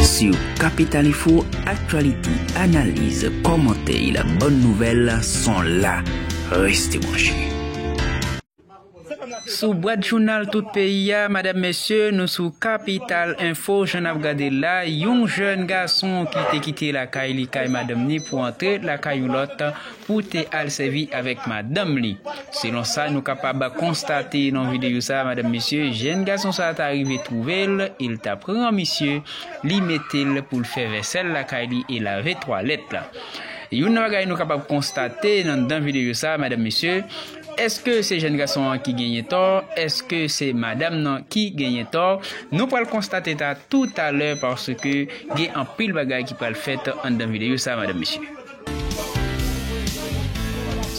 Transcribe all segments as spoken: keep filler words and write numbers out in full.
Sur Capital Info, aktyalite, analiz, kòmantè e la bòn nouvèl son la. Reste branché. Sou bwat jounal tout peyi a, madam, mesye, nou sou Capital Info, jan n ap gade la, yon jèn gason ki te kite lakay li, kay madanm ni pou antre lakay yon lòt pou te al sèvi avèk madanm li. Selon sa nou kapab konstate nan videyo sa, madam, mesye, jèn gason sa ta rive twouve l, e l ta pran misye, li mete l pou l fè vèsèl lakay li e lave twalèt la. Youn nan bagay nou kapab konstate nan, nan videyo sa, madam, mesye, èske se jèn gason an ki genyen tò? Èske se madanm nan ki genyen tò? Nou pral konstate ta toutalè paske gen anpil bagay ki pral fèt anndan videyo sa, madam, mesye.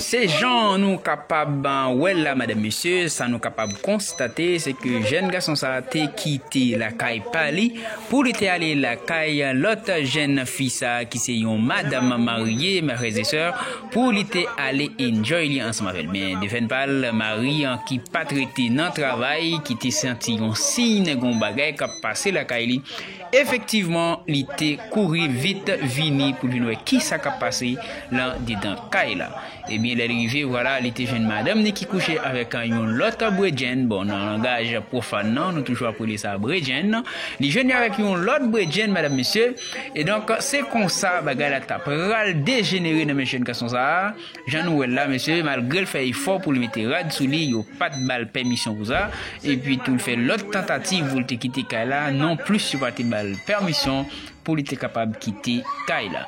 Se jan nou kapab, uh, wè l la, madam, mesye, sa nou kapab konstate, se ke jèn gason sa te kite lakay pa li pou li te ale lakay lòt jèn fi sa ki se yon madanm marye, mes frères et sœurs, pou li te ale enjoy li ansanm avè l. Men, defèt pa l, mari an ki pa t rete nan travay, ki te santi yon siy nèg yon bagay k ap pase lakay li, efektivman, li te kouri vit vini pou l vin wè kisa k ap pase lan dedan kay la. Ebyen, lè l rive, vwala, li te jwenn madanm ni ki kouche avèk yon lòt bredjenn. Bon, nan langaj pwofàn nan, nou toujou ap rele sa bredjenn. Li jwenn li avèk yon lòt bredjenn, madam, mesye. E donk, se konsa bagay la ta pral dejenere nan men jèn gason sa a. Jan nou wè l la, mesye, malgre l fè efò pou l mete rad sou li, yo pa t ba l pèmisyon pou sa. Epi tou, l fè lòt tantativ pou l te kite kay la, non plis yo pa te ba l pèmisyon pou li te kapab kite kay la.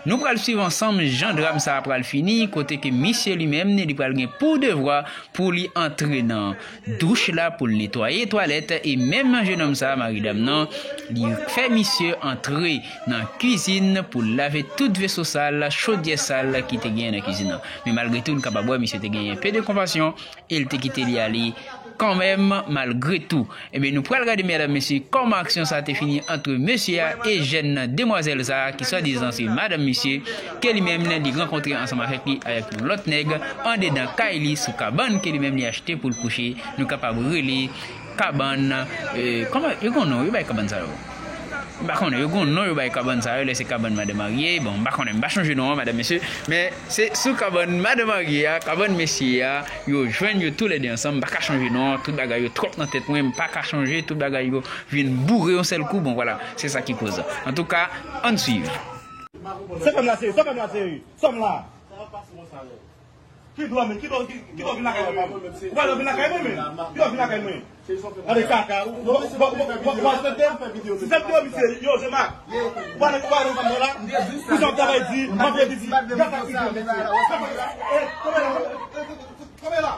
Nou pral swiv ansanm jan dram sa a pral fini, kote ke misye li menm, li pral gen pou devwa pou li antre nan douch la, pou l netwaye twalèt, e menm jennonm sa a, mari dam nan, li fè misye antre nan kwizin pou l lave tout veso sal, chodyè sal ki te genyen nan kwizin nan. Men malgre tou, nou kapab wè misye te genyen enpe de konpasyon, e l te kite li ale kanmenm, malgre tou. Ebyen, nou pral gade, medam, mesye, kòman aksyon sa a te fini ant mesye a e jèn demwazèl sa a, ki swadizan se madanm misye, ke li menm, li rankontre ansanm avèk li, avèk yon lòt nèg, andedan kay li, sou kabann ke li menm li achte pou l kouche, nou kapab rele kabann, euh, kòman, yo gen yon non, yo bay kabann sa yo. M pa konnen, yo gen yon non yo bay kabann sa yo, lè se kabann madan marye. Bon, m pa konnen, m pa chonje non an, madam, mesye. Men, se sou kabann madan marye a, kabann mesye a, yo jwenn yo toulède ansanm. M pa ka chonje non an, tout bagay yo twòp nan tèt mwen, m pa ka chonje, tout bagay yo vin boure yon sèl kou. Bon, vwala, se sa ki koz. Antouka, ann swiv. Se fè m la, seri, se fè m la, seri. Sòm la. Ki dwa, men? Ki dwa, ki, ki dwa vin lakay mwen, men? Ou pa dwa vin lakay mwen, men? Ki dwa vin lakay mwen? Gade kaka, ou, ou, ou, ou, ou, ou, ou, si se videyo misye, yo, se mak. Ou pa, ou pa, ou pa la. Pou sa w travay di, m ap di, gata ki videyo misye. Eh, kanpe la, kanpe la, kanpe la,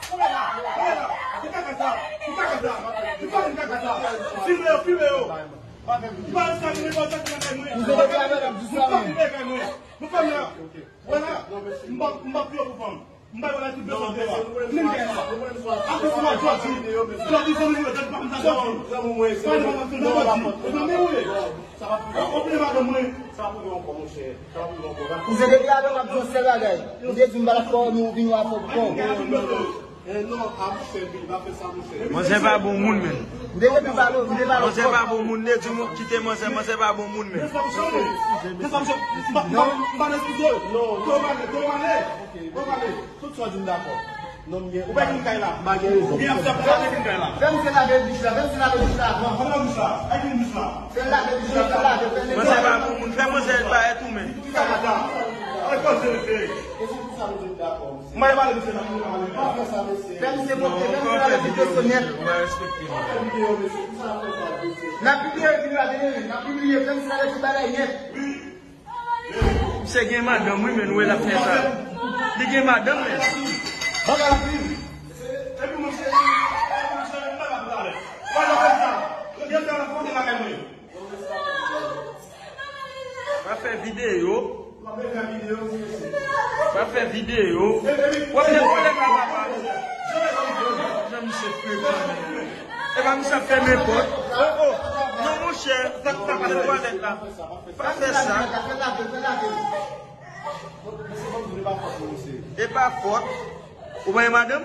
kanpe la, kanpe la. Ki kaka sa? Ki kaka sa? Ki kaka sa? Filme yo, filme yo. Ou pa vin lakay mwen, ou pa vin lakay mwen. Ou pa vin lakay mwen. Mwen fanm nan. Wè la, m p ap, m p ap pran pou fanm. M bay wè la tout bezwen de la. Menm kè la. Apre se mwen jodi. Jodi se mwen jodi pa m ta jodi. Pa de mwen jodi. E pa men ou ye. Ou pile madanm mwen. Ou se depi avan m ap di yon sèl bagay. Ou te di m pa la fò nou vin wè fò pou kò. Eh, non, a monchè, Bill, pa fè sa, monchè. Manzè pa bon moun, men. M te gentan pale w, m te pale w. Manzè pa bon moun, li di moun kite manzè, manzè pa bon moun, men. Desanpsyon, desanpsyon. M pa, m pa, m pa nan eskize w. Non, non. Tò w pale, tò w pale. Ok, tò w pale. Tout sa w di m dakò. Non, m gen. Ou pa vin kay la. M pa gen rezon. Ou gen ap sa pou sa vin kay la. Fè misye lave douch la, fè misye lave douch la avan. Fè misye lave douch la. Ay, vin douch la. Fè l lave douch la, fè l lave, fè l netwaye. Manzè pa bon moun, fè manzè bay tou, men. Ki sa, madam? Ay, koze, mesye. E se pou sa nou te dakò. Mwen pale misye nan, mwen pale. Pa fè sa, mesye. Fè misye monte, fè misye lave videyo nèt. N ap pibliye videyo a, tande, n ap pibliye, fè misye lave tout bagay nèt. Misye gen madanm, wi, men nou wè l ap fè sa. Li gen madanm, men. Bagay la fini. Epi mwen se, mwen se, mwen se, mwen se, mwen se, mwen se, mwen se, mwen se, Pa fè videyo. Pa fè videyo. W ap fè pwoblèm la, papa. Jan misye frekan. E pa misye ap fè nenpòt. Oh, oh. Non, monchè, sa k ap pase twalèt la. Pa fè sa. E pa fòt. Ou pa gen madanm?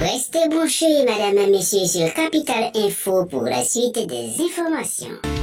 Restez branchés, mesdames et messieurs, sur Capital Info pour la suite des informations.